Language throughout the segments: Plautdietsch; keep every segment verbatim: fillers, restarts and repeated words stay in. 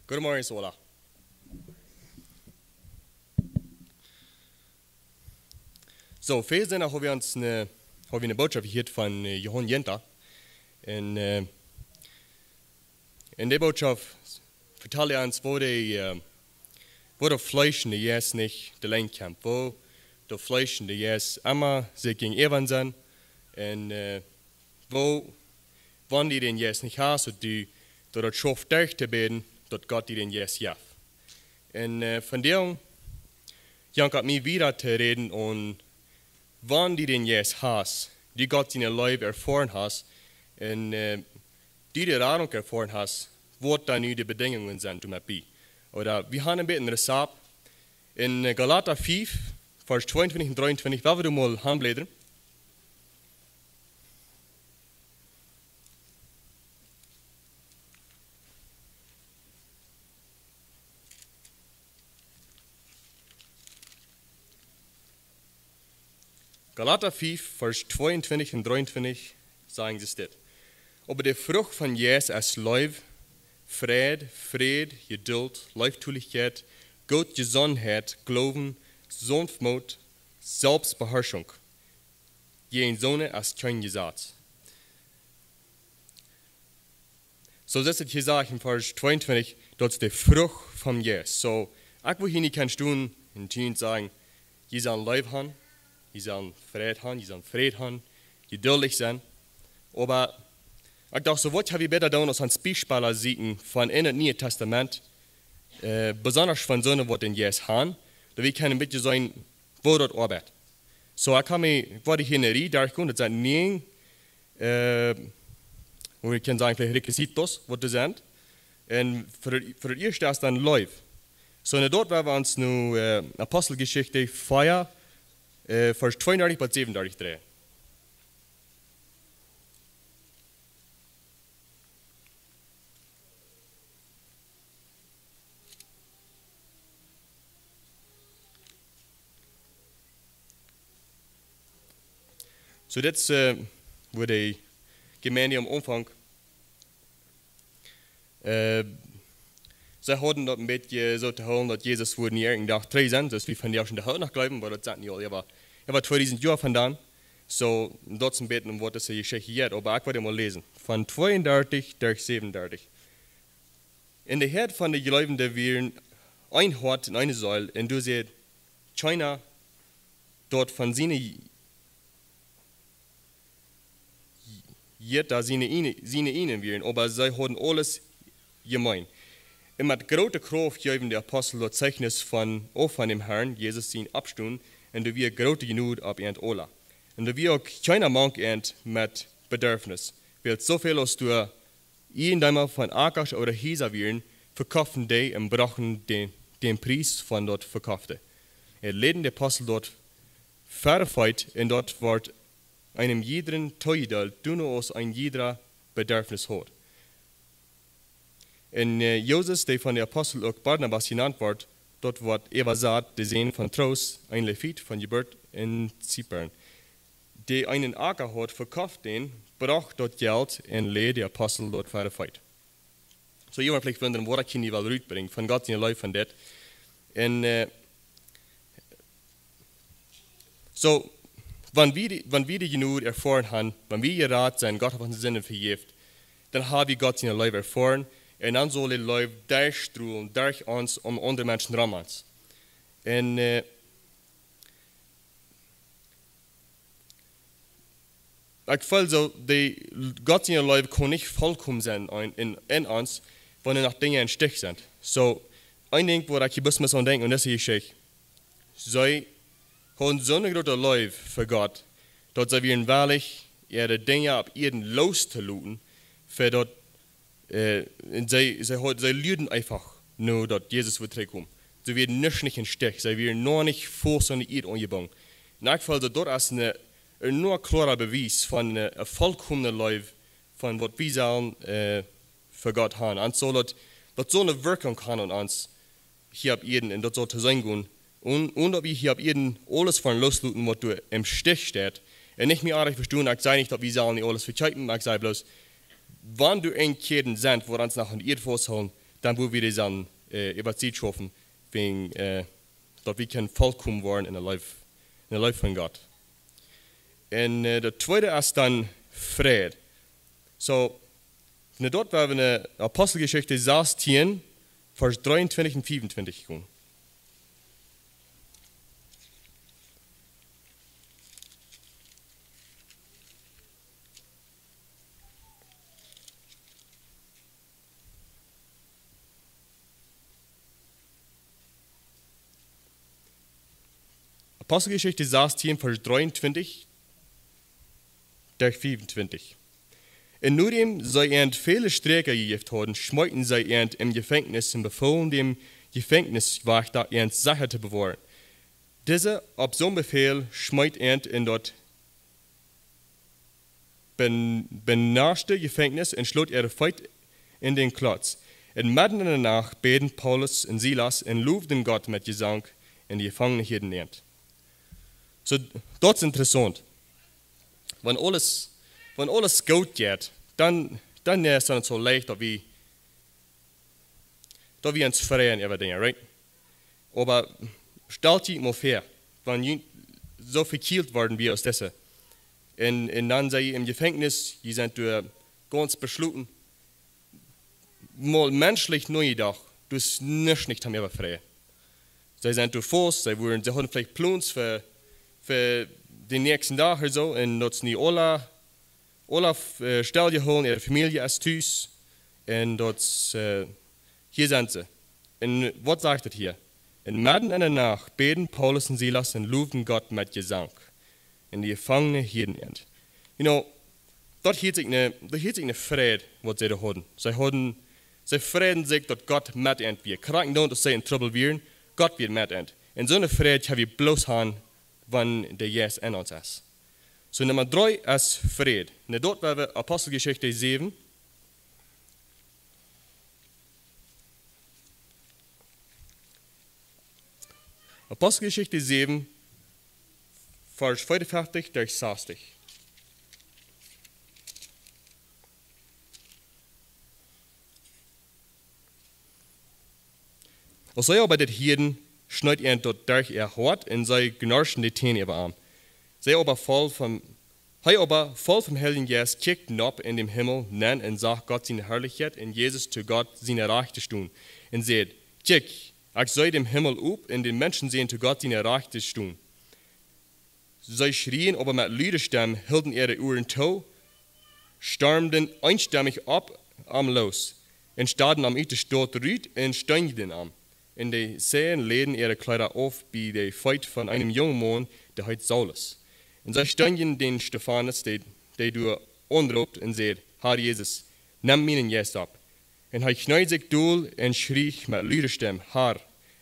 Good morning, Sola. So, väl sent, ha wie ons ne, ha wie ne Botschaft jehieet von, äh, Johan Jinta. Un, äh, enne Botschaft vetalt hee ons, woo de, äh, woo daut Fleesch un de Jeist nich delenj kjemt, woo daut Fleesch un de Jeist emma sikj jäajenäwa sent. Un, äh, woo, wan du dän Jeist nich hast, daut du, daut daut schauft derch to bäden, daut Gott die dän Jeist jeft. Un, äh, vondoag, jo, ekj hab mie wieda to räden, un wan du dän Jeist hast, du Gott siene Leew erfoaren hast, un, äh, du de Radunk erfoaren hast, waut dan nu de Bedinjungen sent, doamet bie. Ooda wie haben een bät een Rezept en, äh, Galata fief, Varsch tweeuntwintich un dreeuntwintich, woa wie mol aunbläden. Galata fief, Varsch tweeuntwintich un dreeuntwintich sajcht et dit: Oba de Frucht vom Jeist es Leew, Freid, Fräd, Jeduld, Leeftolichkjeit, Goodjesonnenheit, Gloowen, Saunftmoot, Selfstbeharschunk. Jäajen soone es kjeen Jesaz. Soo aus et hia sajcht en Varsch tweeuntwintich, daut es de Frucht vom Jeist. Soo, ekj well hia nich stonen un tien sajen, jie sellen Leew haben, jie sellen Freid haben, jie sellen Fräd haben, jeduldich sennen. Oba ekj docht, soo waut ha wie bäta doonen aus een Biespel sieekjen von en daut Niee Tastament, äh, besonda von soone waut dän Jeist haben, daut wie kjennen een bät seenen, woo daut oabeit. Soo, ekj hab mie, ekj woa hia ne Rieej derchgonen, daut sent näajen, äh, woo ekj kaun sajen, veleicht requisitos, waut doa sent. Un fa daut, fa daut ieeschte es dan Leew. Soo, un doa woa wie ons nu, äh, Aposteljeschicht vea, äh, Varsch tweeundartich bat säwenundartich dreien. Soo, dit es, äh, woo de Jemeent aum Aunfank, äh, see hauden daut een bät soo to hoolen, daut Jesus wudd nich irjent een Dach trigj sennen, soo aus wie vondoag dän Dach noch jleewen, oba daut sent nich aul, äwa, äwa tweedusent Joa von dan. Soo, daut es een bät waut dise Jeschicht jeit, oba ekj well mol läsen. Von tweeundartich bat säwenundartich. Un de Häad von de Jleewende wieren een Hoat un eene Seel, un doa säd kjeena daut von siene J-, Jetta siene eejne, siene eejne wieren, oba see hauden aules jemeen. Un met groote Krauft jeewen de Apostel daut Zeichnis von, auf von däm Harn Jesus sien Oppstonen, un doa wia groote Jnod opp an aula. Un doa wia uk kjeena mank an met Bedarfnis, wiels soo väl aus doa Ieejendeema von Akasch ooda Hiesa wieren, vekoften dee un brochten dän, dän Pries von daut Vekofte. Un läden de Apostel daut ver de Feet, un daut wort eenem jiedren toojedeelt, doano aus een jieda Bedarfnis haud. Un, äh, Joses, dee von de Apostel uk Barnabas jenant wort, daut wort äwasat, de Sän von Troas, een Levit von Jeburt en Zypern. Dee eenen Aka haud, vekoft dän, brocht daut Jelt un läd de Apostel daut ver de Feet. Soo, jie woaren veleicht wundren, waut ekj hia nu well rutbrinjen, von Gott siene Leew von dit. Un, äh, soo, wan wie de, wan wie de Jnod erfoaren haben, wan wie jerat sent, Gott haft onse Sinden vejäft, dan ha wie Gott siene Leew erfoaren. Un dan saul de Leew derchstrolen, derch ons, om aundre Menschen rom ons. Un, äh, ekj feel soo, de, Gott siene Leew kaun nich volkomen sennen en, en, en ons, wan doa noch Dinja em Stich sent. Soo, een Dinkj, wua ekj hia bloos mol aun denkj, un daut es hia Jeschicht. See hauden soone groote Leew fa Gott, daut see wieren wellich, äare Dinja opp Ieed loss to loten, fa daut, äh, un see, see haud-, see luaden eefach no daut Jesus wudd trigjkomen. See wieren nuscht nich em Stich, see wieren noch nich voll aun de Ieed aunjebungen. Un ekj feel daut, daut es een, een noch kloara Bewies von eene, eene volkomne Leew, von waut wie sellen, äh, fa Gott haben. Un soo daut, daut saul eene Wirkjunk haben aun ons hia opp Ieed, un daut saul to sennen gonen. Un, un daut wie hia opp Ieed aules von lossloten, waut doa em Stich steit. Un nich mie oajch vestonen, ekj saj nich, daut wie sellen nich aules vekjeepen, oba ekj saj bloos, wan doa Dinja sent, waut ons noch aun de Ieed fausthoolen, dan woa wie dee dan, äh, äwa Tiet schaufen, wäajen, äh, daut wie kjennen volkomen woaren enne Leew, enne Leew von Gott. Un, äh, daut tweede es dan Fräd. Soo, nu doa woa wie no Aposteljeschicht sastieen, Varsch dreeuntwintich un veeauntwintich gonen. Aposteljeschicht sastieen, Varsch dreeuntwintich derch veeauntwintich. Un nodäm see an väle Sträakja jejäft hauden, schmeeten see an em Jefenkjnis un befoolen däm Jefenkjniswajchta an secha to bewoaren. Dise, opp soon Befäl, schmeet an en daut ben-, bennaschte Jefenkjnis un schloot äare Feet en dän Klotz. Un medden enne Nacht bäden Paulus un Silas un lowden Gott met Jesank, un de Jefangne hieden an. Soo, daut es interessaunt. Wan aules, wan aules goot jeit, dan, dan es daut soo leicht daut wie daut wie ons freien äwa Dinja, right? Oba stalt junt mol väa, wan jie soo vekjielt worden aus dise. Un, un dan sie jie em Jefenkjnis, jie sent doa gaunz beschloten. Mol menschlich nojedocht, daut es nuscht nich toom äwa freien. See sent doa faust, see wudden, see hauden veleicht Plons fa, fa dän näakjsten Dach ooda soo, un daut es nu aula aula, äh, stell jehoolen, äare Famielje es tus. Un daut, äh, hia sent see. Un waut sajcht daut hia? Un medden enne Nacht bäden Paulus un Silas un lowden Gott met Jesank. Un de Jefangne hieden an. You know, daut hieet sikj ne, daut hieet sikj ne Fräd, waut see doa hauden. See hauden, see freiden sikj, daut Gott met an wia. Krakjt dan, daut see en Trubbel wieren, Gott wia met an. Un soone Fräd kjenn wie bloos han, wan de Jeist en ons es. Soo, Numma dree es Fräd. Nu, doa woa wie Aposteljeschicht säwen. Aposteljeschicht säwen, Varsch veeaunfeftich derch sastich. Aus see oba dit hieeden, schneet an daut derch äa Hoat un see gnarschen de Tän äwa am. See oba voll vom, hee oba voll vom Heiljen Jeist kjikjt nopp en dän Himmel nenn un sach Gott siene Harlichkjeit un Jesus to Gott siene Rajchte stonen un säd: "Kjikj, ekj see dän Himmel op un dän Menschensän to Gott siene Rajchte stonen." See schrieen oba met lude Stemm, hilden äare Uaren too, stormden eenstemmich opp am los un staden am ut de Staut rut un steenjden am. Un de Zeijen läden äare Kjleeda auf bie de Feet von eenen jungen Maun, dee heet Saulus. Un see steenjden dän Stefanus, dee, dee doa aunroopt un säd: "Herr Jesus, nemm mienen Jeist opp." Un hee kjneed sikj dol un schrieech met lude Stemm: "Herr,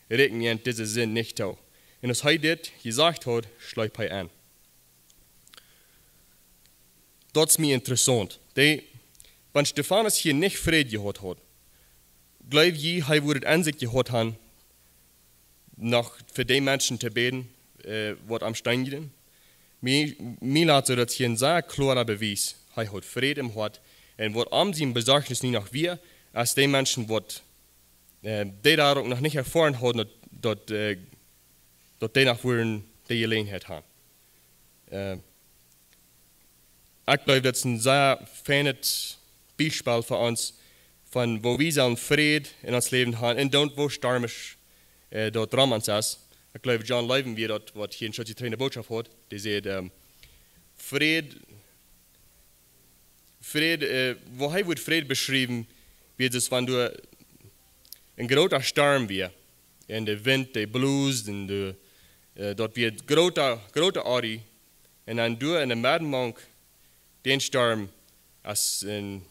räakjen an dise Sind nich too." Un aus hee dit jesajcht haud, schleep hee en. Daut es mie interessaunt. Dee, wan Stefanus hia nich Fräd jehaut haud, jleew jie, hee wudd et en sikj jehaut han, noch fa dee Menschen to bäden, äh, waut am steenjden? Mie, mie lat soo daut hia een sea kloara Bewies, hee haud Fräd em Hoat. Un waut am sien Besorchnis nu noch wia, es dee Menschen waut, äh, dee daut uk noch nich erfoaren hauden, daut, daut, äh, daut dee noch wudden de Jeläajenheit han. Äh, ekj jleew, daut es een sea feinet Biespel fa ons, von woo wie sellen Fräd en ons Läwen han un dan woo stormisch, äh, daut rom ons es. Ekj jleew, John Leuven wia daut, waut hia een Schutz getreene Botschaft haud, dee säd, ähm, Fräd, Fräd, äh, woo hee wudd Fräd beschriewen, wia daut, wan doa een groota Storm wia, un de Wint, dee bloos, un de, äh, daut wia groota, groota Oaja, un dan doa en de Medden mank dän Storm es een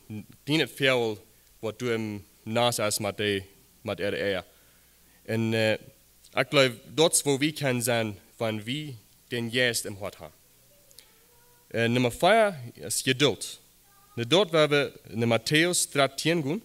kjlienet Fäajel, waut doa em Nast es met de, met äare Eia. Un, äh, ekj jleew, daut es woo wie kjennen sennen, wan wie dän Jeist em Hoat han. Äh, Numma vea es Jedult. Nu, doa woa wie no Matäus dartieen gonen.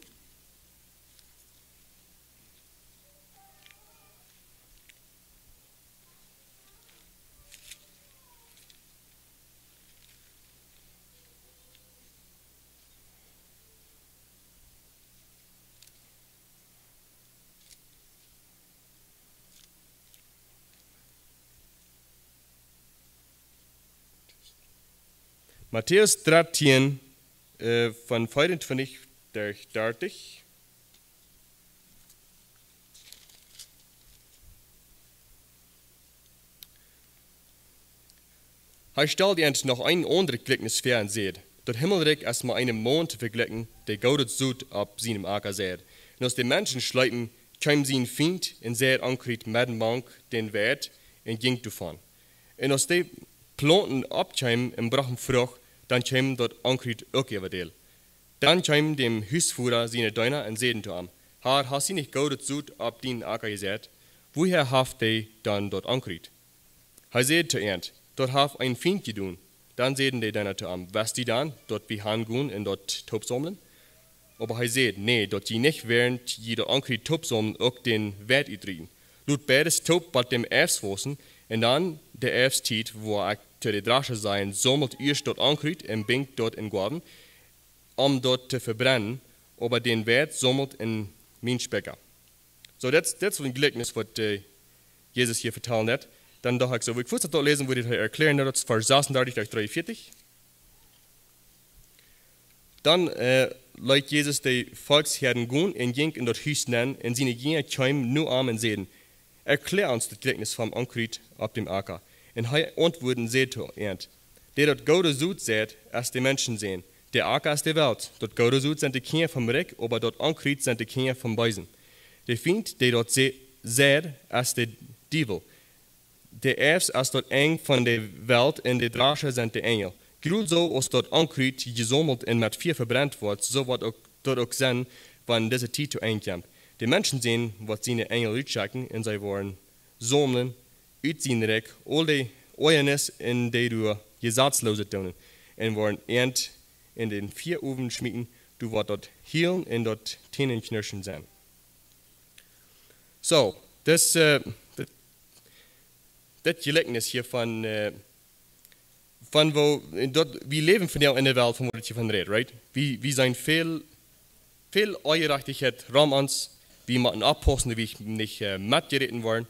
Matäus dartieen, äh, von vierundzwanzig derch dartich. Hee stald an noch een aundret Jlikjnis väa un säd: Daut Himmelrikj es met eenen Maun to vejlikjen, dee goodet Sot opp sienen Acka säd. Un aus de Menschen schleepen, kjeem sien Fient un säd Onkjrut medden mank dän Weit un jinkj doavon. Un aus dee Plaunten oppkjeemen un brochten Frucht, dan kjeem daut Onkjrut uk äwa däl. Dan kjeemen däm Husvoda siene Deena un säden to am: Herr, hast du nich goodet Sot opp dienen Acka jeseit? Woohäa haft dee dan daut Onkjrut? Hee säd to an: Daut haft een Fient jedonen. Dan säden de Deena to am: Wist du dan, daut wie hangonen un daut toopsaumlen? Oba hee säd: Nä, daut jie nich, wäarent jie daut Onkjrut toopsaumlen, uk dän Weit utrieten. Lot beides toop bat däm Erwst wausen, un dan de Erwsttiet, woa ekj to de Drascha sajen: Saumelt ieescht daut Onkjrut un brinjt daut en Goawen, om daut to vebrennen, oba dän Weit saumelt en mienen Spikja. Soo, daut, daut es een Jlikjnis waut, äh, Jesus hia vetalen deed. Dan docht ekj soo, ekj wudd daut läsen, wudd ekj daut erkjlären, daut es Varsch sasuntachentich derch dreeunvieetich. Dan, äh, leet Jesus de Volkshäaden gonen un jinkj en daut Hus nenn, un siene Jinja kjeemen no am un säden: Erkjläa ons daut Jlikjnis vom Onkjrut opp däm Acka. Un hee auntwuad un säd to an: Dee daut goode Sot seit, es de Menschensän. De Acka es de Welt. Daut goode Sot sent de Kjinja vom Rikj, oba daut Onkjrut sent de Kjinja vom Beesen. De Fient, dee daut se-, seit, es de Diewel. De Erwst es daut Enj von de Welt un de Drascha sent de Enjel. Krakjt soo aus daut Onkjrut jesaumelt un met Fia vebrent woat, soo woat uk, daut uk sennen, wan dise Tiet to Enj kjemt. De Menschensän woat siene Enjel utschekjen un see woaren saumlen ut sien Rikj aul de Oajanis un dee doa Jesazloose doonen, un woaren an en dän Fiaowen schmieten, doa woat daut Hielen un daut Tänenkjnirschen sennen. Soo, daut, äh, daut, daut Jlikjnis hia von, äh, von woo, daut, wie läwen vondoag en de Welt von waut et hia von rät, right? Wie, wie sent väl, väl Onjerajchtichkjeit rom ons, wie motten oppaussen, daut wie nich, äh, metjeräten woaren.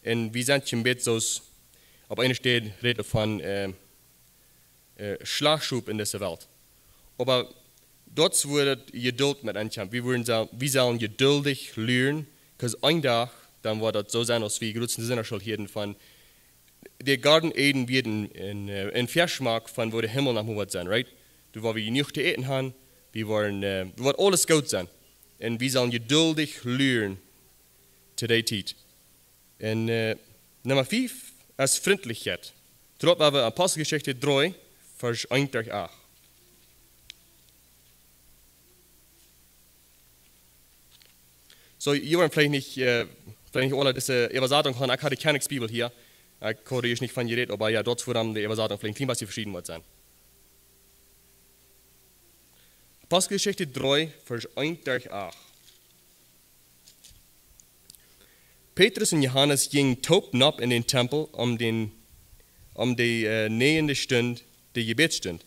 Un wie sent een bät soo aus, opp eene Städ rät et von, äh, äh, Schlajchtschop en dise Welt. Oba daut es wua daut Jedult met ankjemt. Wie wudden sellen, wie sellen jeduldich luren, 'cause een Dach, dan woat daut soo sennen aus wie jrod en de Sinndachschool hieeden von, de Goaden Eden wia een, een, äh, een Väaschmack von woo de Himmel noch mol woat sennen, right? Doa woa wie jenuach to äten haben, wie woaren, äh, doa woat aules goot sennen. Un wie sellen jeduldich luren to dee Tiet. Un, äh, Numma fief es Frintlichkjeit. Doaropp haben wie Aposteljeschicht dree, Varsch eent derch acht. Soo, jie woaren veleicht nich, äh, veleicht nich aule dise Äwasatunk haben. Ekj haud de Kjennich Bibel hia. Ekj haud hia nich von jerät, oba jo, daut woat dan de Äwasatunk veleicht een kjlien bät veschieden woat sennen. Aposteljeschicht dree, Varsch eent derch acht. Petrus un Johanes jinjen toop nopp en dän Tempel om dän, om de, äh, näajende Stund, de Jebädsstund.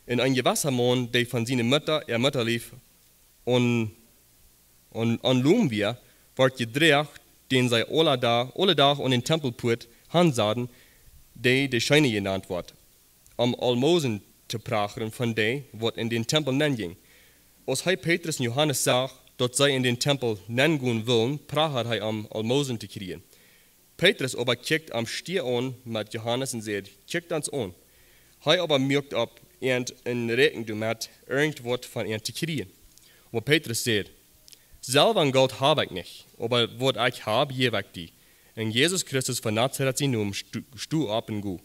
Un een jewessa Maun, dee von siene Mutta, äa Muttalief, aun, aun, aun Lom wia, wort jedroagen, dän see aule Dach, aule Dach aun de Tempelpuat hansaden, dee de Scheene jenant wort, om Almosen to prachren von dee, waut en dän Tempel nenn jinjen. Aus hee Petrus un Johanes sach, daut see en dän Tempel nenn gonen wullen, prachad hee om Almosen to kjrieen. Petrus oba kjikjt am stia aun met Johanes un säd: Kjikjt ons aun. Hee oba muak opp, an un räakjend doamet, irjent waut von an to kjrieen. Oba Petrus säd: Selwa un Golt hab ekj nich, oba waut ekj hab, jäw ekj die. En Jesus Christus von Nazaret sienen Nomen, sto, sto opp un go.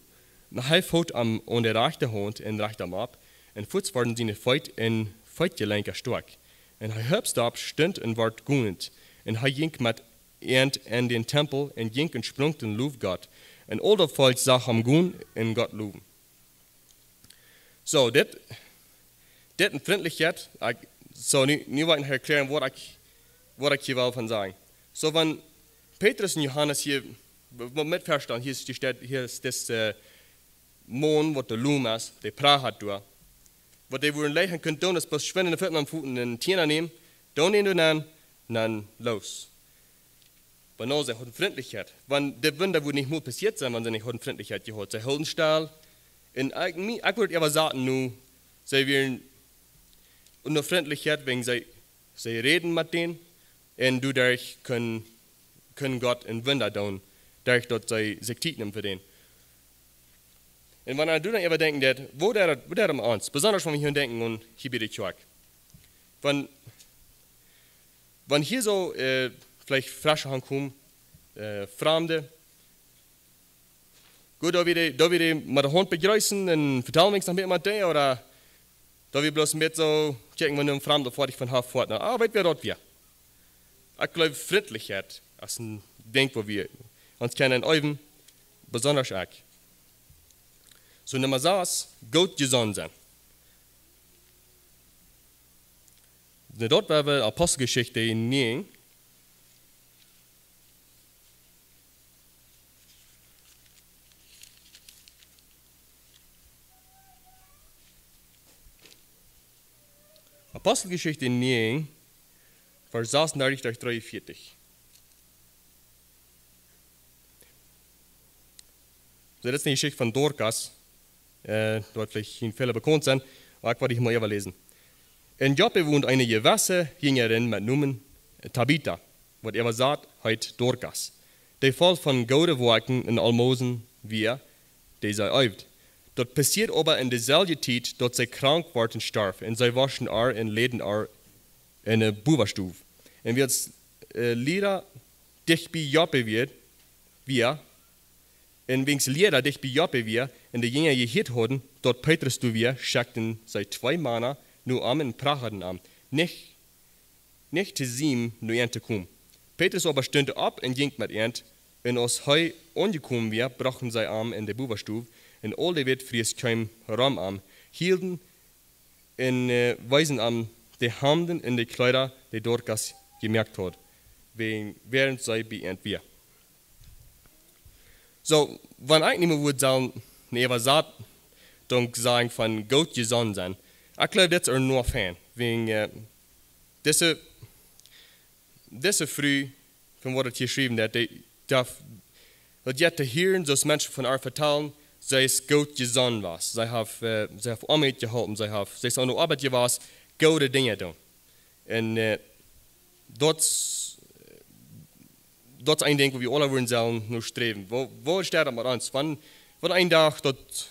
Un hee foot am aun de rajchte Haunt un rajcht am opp, un fuats worden siene Feet un Feetjelenkja stoakj. Un hee hupst opp, stunt un wort gonent. Un hee jinkj met an en dän Tempel un jinkj un sprunk un loowd Gott. Un aul daut Volkj sach am gonen un Gott lowen. Soo, dit, dit es Frintlichkjeit. Ekj, soo, nu, nu well ekj erkjlären waut ekj, waut ekj hia well von sajen. Soo, wan Petrus un Johanes hia, w-, w-, met vestalen, hia es de Städ, hia es dis, äh, Maun, waut de Lom es, dee prachat doa. Waut dee wudden leicht kunnen doonen, es bloos schwind de Feet aum Foot un Tieen nämen, doonen dän doa nenn, dan loos. Oba nä, see hauden Frintlichkjeit. Wan de Wunda wudd nich mol passieet sennen, wan see nich hauden Frintlichkjeit jehaut. See hilden stell, Un ekj, mie, ekj wudd äwasaten nu, see wieren unfrindlich, wäajen see, see räden met dän, un doaderch kunn, kunn Gott een Wunda doonen, derch daut see sikj Tiet neemen fa dän. Un wan du dan äwadenkjen deist, woo daut, woo daut aun ons, besonda wan wie hia denkjen aun hia bie de Kjoakj. Wan, wan hia soo, äh, veleicht Fresche aunkomen, äh, Framde, goot, daut wie dee, daut wie dee met de Haunt bejreessen un vetalen weens noch met, met dee, ooda daut wie bloos met soo kjikjen, wan een Framda foadich von Hauft foat, na, ah, weet wäa daut wia. Ekj jleew, Frindlichkjeit es een Dinkj, wua wie ons kjennen äwen, besonda ekj. Soo, Numma sas, goot jesonnen sennen. Soo, doa woa wie Aposteljeschicht näajen. Aposteljeschicht näajen, Varsch sasuntwintich bat dreeunvieetich. Soo, daut es eene Jeschicht von Dorkas. Äh, daut woat veleicht nich väle bekaunt sennen, oba ekj well dee mol äwaläsen. En Joppe wond eene jewesse Jinjarin met Nomen Tabita, waut äwasat heet Dorkas. Dee voll von goode Woakjen un Almosen wia, dee see äwd. Daut passieed oba en deeselwje Tiet, daut see krank wort un storf, un see woschen äa un läden äa en eene Bowastow. Un wiels, äh, Lidda dicht bie Joppe wia, wia, un wiels Lidda dicht bie Joppe wia, un de Jinja jehieet hauden, daut Petrus doa wia, schekjten see twee Mana no am un prachaden am, nich, nich to siemen no an to komen. Petrus oba stunt opp un jinkj met an, un aus hee aunjekomen wia, brochten see am en de Bowastow, un aul de Wätfrues kjeemen rom am, hielden un, äh, weesen am de Hamden un de Kjleeda, dee Dorkas jemoakt haud, wäajen, wäarent see bie an wia. Soo, wan ekj nu mol wudd sellen eene Äwasatunk sajen von goot jesonnen sennen, ekj jleew, daut es uk noch fein, wäajen, äh, dise dise Fru, von waut et hia jeschräwen woat, dee, dee, daut jeit to hieren, soo aus Menschen von äa vetalen, see es goot jesonnen jewast. See haft, äh, see haft Oamoot jeholpen, see haft, see es aun de Oabeit jewast, goode Dinja doonen. Un, äh, daut, daut es een Dinkj, wua wie aule wudden sellen no sträwen. Woo, woo steit daut met ons? Wan, wan een Dach daut,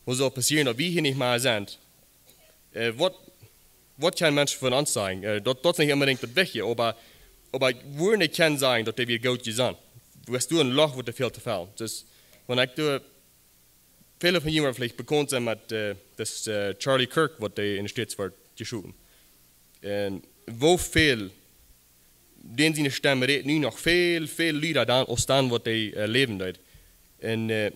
waut saul passieren, daut wie hia nich mea sent? Äh, waut, waut kjennen Menschen von ons sajen? Äh, daut, daut es nich onbedinjt daut Wichtje, oba, oba woo kjennen see sajen, daut dee wia goot jesonnen? Wua es doa een Loch, waut doa fält to fellen? Soo, wan ekj doa, väle von junt veleicht bekaunt sent met, äh, daut, äh, Charlie Kirk, waut dee en de States wort jeschoten. Un woo väl, dän siene Stemm rät nu noch väl, väl luda dan, aus dan waut dee, äh, läwen deed. Un, äh,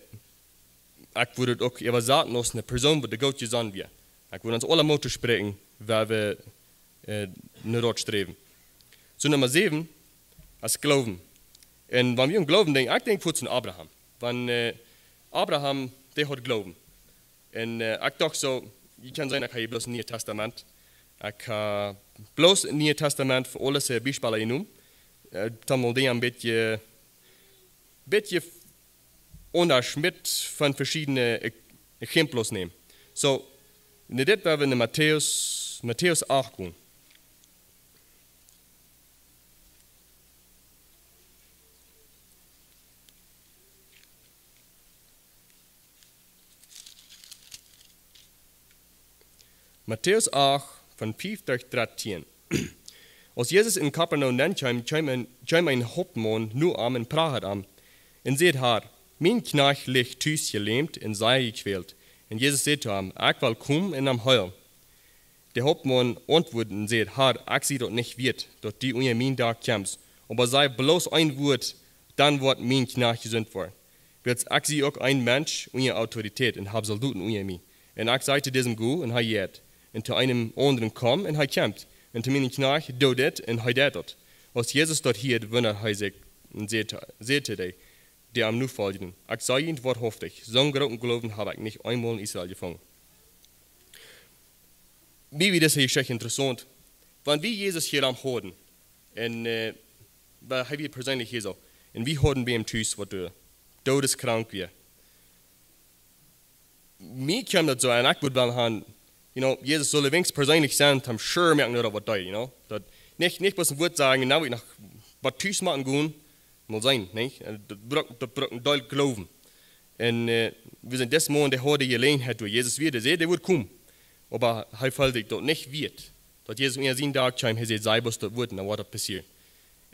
ekj wudd daut uk äwasaten aus eene Persoon, waut dee goot jesonnen wia. Ekj wudd ons aule Moot toospräakjen, wua wie, äh, no daut sträwen. Soo, Numma säwen, es Gloowen. Un wan wie aun Gloowen denkjen, ekj denkj fuaz aun Abraham. Wan, äh, Abraham, dee haud Gloowen. Un, äh, ekj docht soo, jie kjennen seenen, ekj hab hia bloos een Niee Tastament. Ekj hab bloos een Niee Tastament fa aules, äh, Biespels jenomen. Äh, dan mol dee een bät, bät aundasch met von veschiedne, äh, Exempels nämen. Soo, nu dit woa wie en Matäus, Matäus acht gonen. Matäus acht, von fief bat dartieen. Aus Jesus en Kapernaum nenkjeem, kjeem een, kjeem een Hauptmaun no am un prachad am un säd: "Herr, mien Kjnajcht licht tus jelämt un sea jekjwält." Un Jesus säd to am: "Ekj well komen un am heelen." De Hauptmaun auntwuad un säd: "Herr, ekj sie daut nich wieet, daut du unja mien Dak kjemst, oba saj bloos een Wuat, dan woat mien Kjnajcht jesunt woaren. Wiels ekj sie uk een Mensch unja Autoritäet un hab Soldoten unja mie. Un ekj saj to disem: Go, un hee jeit. Un to eenem aundren: Komm, un hee kjemt. Un to mienen Kjnajcht: Doo dit, un hee deit daut." Aus Jesus daut hieed, wundad hee sikj un säd, säd to dee, dee am nofoljden: "Ekj saj junt woarhauftich, soon grooten Gloowen hab ekj nich eemol en Israel jefungen." Mie wia dise Jeschicht interessaunt. Wan wie Jesus hia aum hauden, un, äh, wan hee wia perseenlich hia soo, un wie hauden bie am tus, waut doa doodeskrank wia. mie kjeem daut soo aun, ekj wudd well han, you know, Jesus sull weens perseenlich sennen, am sure moaken, daut waut deit, you know. Daut nich, nich bloos een Wuat sajen, nu wudd ekj noch waut tus moaken gonen, mol seenen, nich? Un daut brukt, daut brukt een Deel Gloowen. Un, äh, wie sent dis Maun, dee haud de Jeläajenheit, doa Jesus wia, dee säd, dee wudd komen. Oba hee feeld sikj daut nich wieet, daut Jesus, aus hee sien Dach kjeem, hee säd, saj bloos daut Wuat, dan woat daut passieren.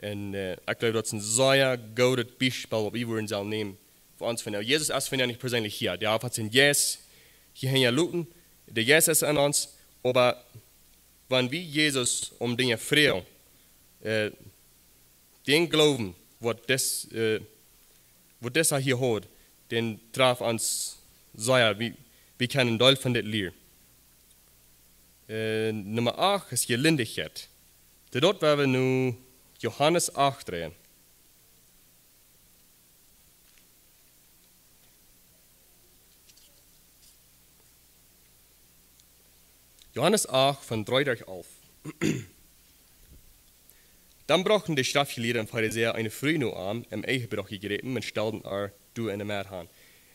Un, äh, ekj jleew, daut es een sea goodet Biespel, waut wie wudden sellen nämen fa ons. Von, Jesus es vondoag nich perseenlich hia. Dee haft sienen Jeist hia hinjaloten. De Jeist es aun ons. Oba wan wie Jesus om Dinja froagen, äh, dän Gloowen, waut dis, äh, waut disa hia haud, dän traf ons sea. Wie, wie kjennen een Deel von dit lieren. Äh, Numma acht es Jelindichkjeit. Daut woa wie nu Johanes acht läsen. Johanes acht von dree bat alf. Dan brochten de Schreftjelieede un Farisäa eene Fru no am em Ehebruch jegräpen un stalden ar doa enne Medd han.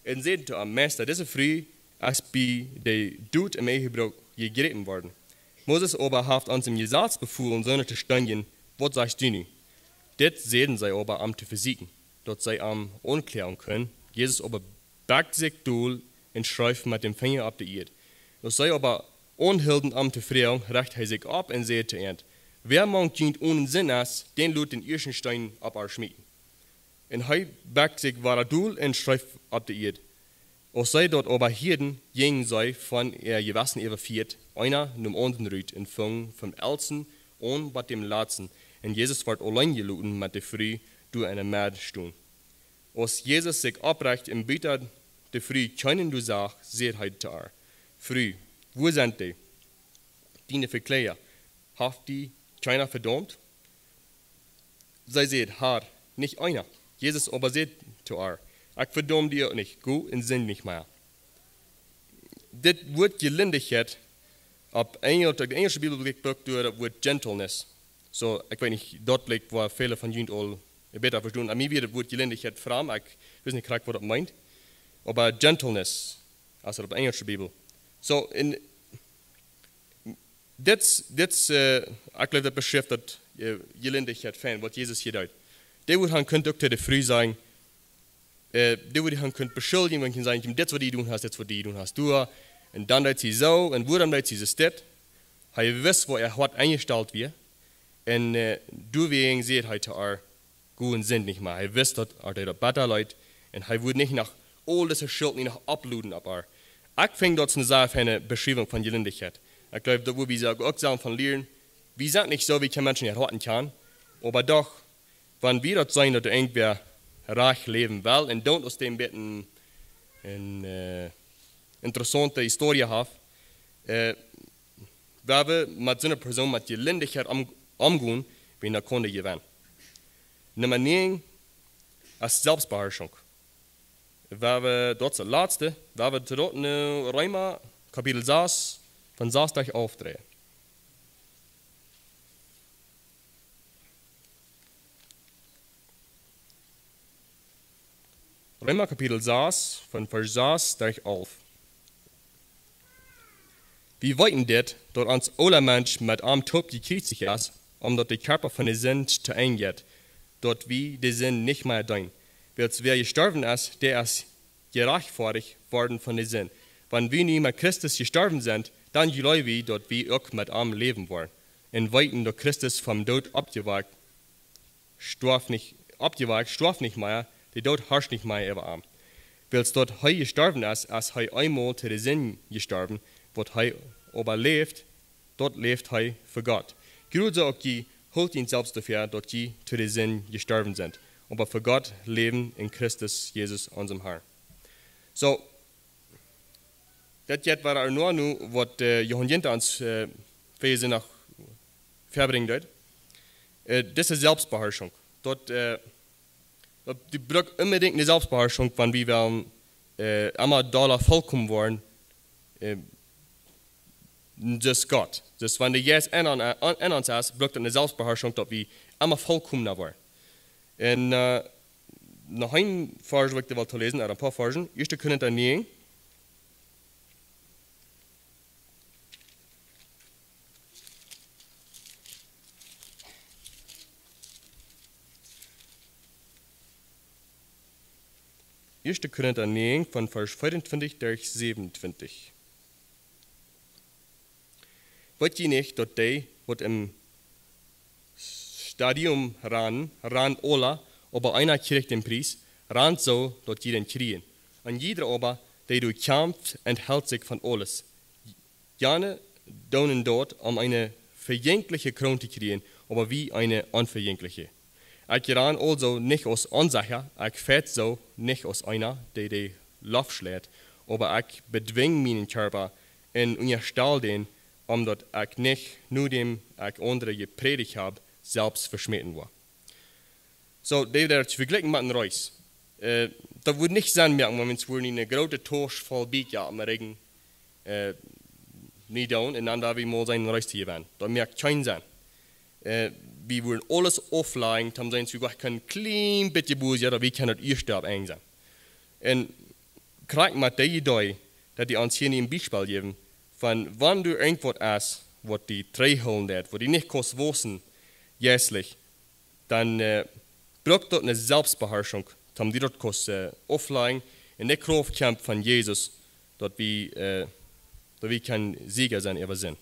Un säden to am: Meista, dise Fru es bie de Dot em Ehebruch jegräpen worden. Moses oba haft ons em Jesaz befolen, soone to steenjen. Waut sajchst du nu? Dit säden see oba, am to vesieekjen, daut see am aunkloagen kunnen. Jesus oba bukjt sikj dol un schreef met däm Finja opp de Ieed. Aus see oba aunhilden, am to froagen, rajcht hee sikj opp un säd to an: Wäa mank junt onen Sind es, dän lot dän ieeschten Steen opp ar schmieten. Un hee bukjt sikj wada dol un schreef opp de Ieed. Aus see daut oba hieeden, jinjen see, von äa Jewessen äwafieet, eena nom aundren rut un fungen vom elsten aun bat däm latsten. Un Jesus wort auleen jeloten met de Fru, doa enne Medd stonen. Aus Jesus sikj opprecht un buta de Fru kjeenen doa sach, säd hee to ar: Fru, wua sent dee, diene Vekloaga? Haft die kjeena vedaumt? See säd: Har, nich eena. Jesus oba säd to ar: Ekj vedaum die uk nich. Go un sind nich mea. Dit Wuat Jelindichkjeit, opp Enjlisch, de enjlische Bibel brukt doa daut Wuat gentleness. Soo, ekj weet nich, daut lat woll väle von junt aul bäta vestonen. Aun mie wia daut Wuat Jelindichkjeit framd, ekj wist nich krakjt, waut daut meent. Oba gentleness, aus daut opp enjlische Bibel. Soo, un dit, dit, äh, ekj jleew, daut beschrift daut, äh, Jelindichkjeit von waut Jesus hia deed. Dee wudd han kunt uk to de Fru sajen, äh, dee wudd han kunt beschuldjen, wan hee säd: Dit, waut du jedonen hast, dit, waut du jedonen hast, du. Un dan deed see soo, un wuarom deed see soo? Hee wist, woo äa Hoat enjestalt wia. Un, äh, doawäajen säd hee to ar: Go un sind nich mea. Hee wist, daut ar daut bäta leet. Un hee wudd nich noch aul dise Schult nich noch opploden opp ar. Ekj finj, daut es eene sea feine Beschriewunk von Jelindichkjeit. Ekj jleew, daut wudd wie uk, uk sellen von lieren. Wie sent nich soo, wie kjeene Menschen äare Hoaten kjanen. Oba doch, wan wie daut seenen, daut doa irjentwäa rajcht läwen well un doa aus däm bät eene, äh, interessaunte Historie haft, äh, woa wie met soone Persoon met Jelindichkjeit om-, omgonen, wie dan kunnen jewennen. Numma näajen es Selfstbeharschunk. Woa wie, daut es daut latste, woa wie trigj no Reema, Kapitel sas, von sas bat alf läsen. Reema Kapitel sas, von Varsch sas bat alf. Wie weeten dit, daut ons oola Mensch met am toop jekjriezicht es, om daut de Kjarpa von de Sind to Enj jeit, daut wie de Sind nich mea deenen. Wiels wäa jestorwen es, dee es jerajchtfoadicht worden von de Sind. Wan wie nu met Christus jestorwen sent, dan jleew wie, daut wie uk met am läwen woaren. Un weeten, daut Christus vom Doot oppjewakjt storf nich, oppjewakjt, storf nich mea, de Doot harscht nich mea äwa am. Wiels daut hee jestorwen es, es hee eemol to de Sind jestorwen, waut hee oba läft, daut läft hee fa Gott. Krakjt soo uk jie, hoolt junt selfst doafäa, daut jie to de Sind jestorwen sent, oba fa Gott läwen en Christus Jesus, onsem Herr. Soo, daut jeit wada no, nu waut, äh, Johan Jinta ons, äh, fa dise Nacht vebrinjen deed. Äh, dise Selfstbeharschunk. Daut, äh, daut, dee brukt onbedinjt eene Selfstbeharschunk, wan wie wellen, äh, emma dolla vollkomen woaren, äh, soo aus Gott. Soo wan de Jeist en, en, en ons es, brukt daut eene Selfstbeharschunk, daut wie emma vollkomna woaren. Un, äh, noch een Varsch, waut ekj well läsen, ooda een poa Varsch. Ieeschte Korinta näajen. Ieeschte Korinta näajen von Varsch veeauntwintich derch säwenuntwintich. Weet jie nich, daut dee, waut em Stadion rannen, rannen aula, oba eena kjricht dän Pries? Rant soo, daut jie dän kjrieen. Un jieda oba, dee doa kjamft, enthelt sikj von aules. Jane doonen daut, om eene vejenkjliche Kroon to kjrieen, oba wie eene onvejenkjliche. Ekj ran aulsoo nich aus onsecha, ekj feit soo nich aus eena, dee de Loft schleit, oba ekj bedwinj mienen Kjarpa un unjastal dän, om daut ekj nich, nodäm ekj aundre jeprädicht hab, selfst veschmäten woa. Soo, dee daut vejlikjen met een Reess. Äh, daut wudd nich Senn moaken, wan wie wudden eene groote Tausch voll Bieekja aum Rigjen, äh, nich doonen, un dan wudden wie mol sennen een Reess to jewennen. Daut moakt kjeen Senn. Äh, wie wudden aules auflajen, dan sent wie goa een kjlien bät bosja, daut wie kjennen daut ieeschte opp Enj sennen. Un krakjt met dee Idee, daut dee ons hia een Biespel jäwen, von wan du irjentwaut hast, waut die trigjhoolen deit, waut die nich kaust wausen, jeistlich, dan, äh, brukt daut eene Selfstbeharschunk, om die daut kaust, äh, auflajen, un de Krauft kjemt von Jesus, daut wie, äh, daut wie kjennen Siega sennen äwa Senn.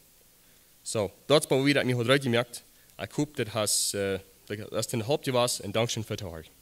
Soo, daut es waut ekj mie haud reed jemoakt. Ekj hop, daut haft, äh, daut es een Help jewast, un dankscheen fa daut Tohorchen.